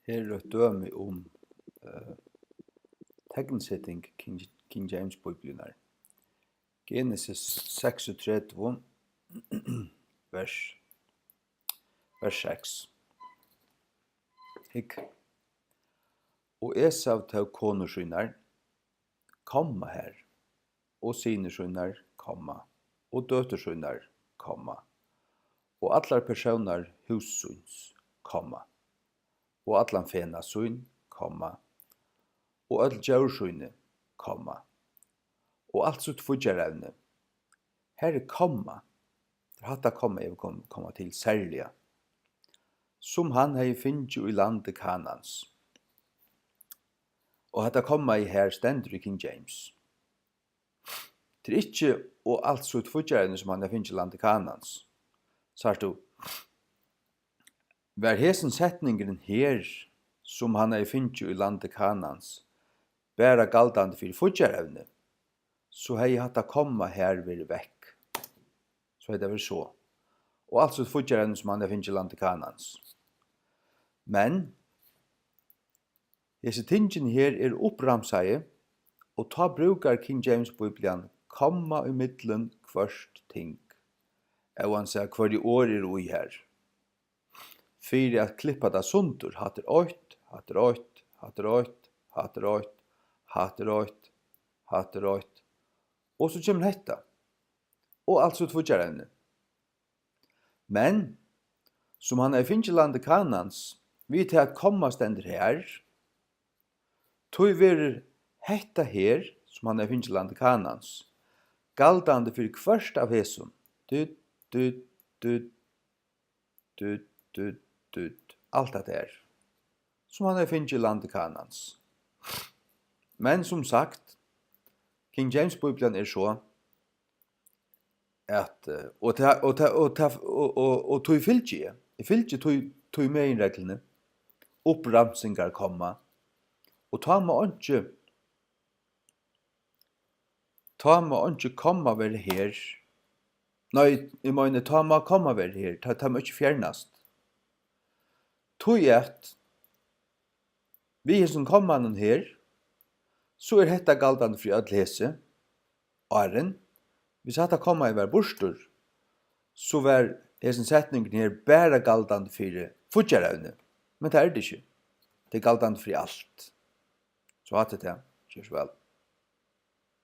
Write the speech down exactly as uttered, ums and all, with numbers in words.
er eitt dømi um, eh, teknseting King, King James Bibliunnar. Genesis seksogtretivu, vers, vers seks. Hygg. Og Esau tók konur sínar, komma, har, og synir sínar, komma, og døtur sínar, komma, og allar persónar húss síns, komma, og allan fenað sín, komma, og øll djór síni, komma, og alt sítt fíggjarevni. Har er komma. Tað er hatta komma, eg vil kom-, koma til serliga. Sum hann hevði fingið í landi Kanans. Og hatta kommaið har stendur í King James. Tað er ikki "og alt sítt fíggjarevni, sum hann hevði fingið í landi Kanans". Sært tú? Var hesin setningurin her, "sum hann hevði fingið í landi Kanans", bara galdandi fyri fíggjarevni, so hevði hatta komma har verið vekk. So hevði tað verið so. "Og alt sítt fíggjarevni, sum hann hevði fingið í landi Kanans." Men hesi tingini her eru uppramsaði, og tá brúkar King James Biblian komma ímillum hvørt ting, óansæð hvørji orð eru í har, fyri at klippa tað sundur. Hatta er eitt, hatta er eitt, hatta er eitt, hatta er eitt, hatta er eitt, hatta er eitt, hatta er eitt. Og so kemur hetta. Og alt sítt fíggjarevni. Men, sum hann hevði fingið landið Kanans, við tað at komma stendur har, tí verður hetta her, sum hann hevði fingið landið Kanans, galdandi fyri hvørt av hesum. Dut, dut, dut, dut, dut, dut. Alt hetta her, sum hann hevði fingið í landi Kanans. Men sum sagt, King James Biblian er so, at, eh, og ta, og ta, og ta, og, og, og tí fylgi eg. Eg fylgi tí, tí meginregluni, uppramsingar, komma, og tá má einki, tá má einki komma vera her. Nei, eg meini, tá má komma vera her, tá, tá má ikki fjarnast. Tí at við hesum kommanum her, so er hetta galdandi fyri øll hesi, áðrenn, hvis hatta kommaið var burtur, so var hesin setningurin her bara galdandi fyri fíggjarevni. Men tað er tað ikki. Tað er galdandi fyri alt. So hatta er tað. Ger so væl.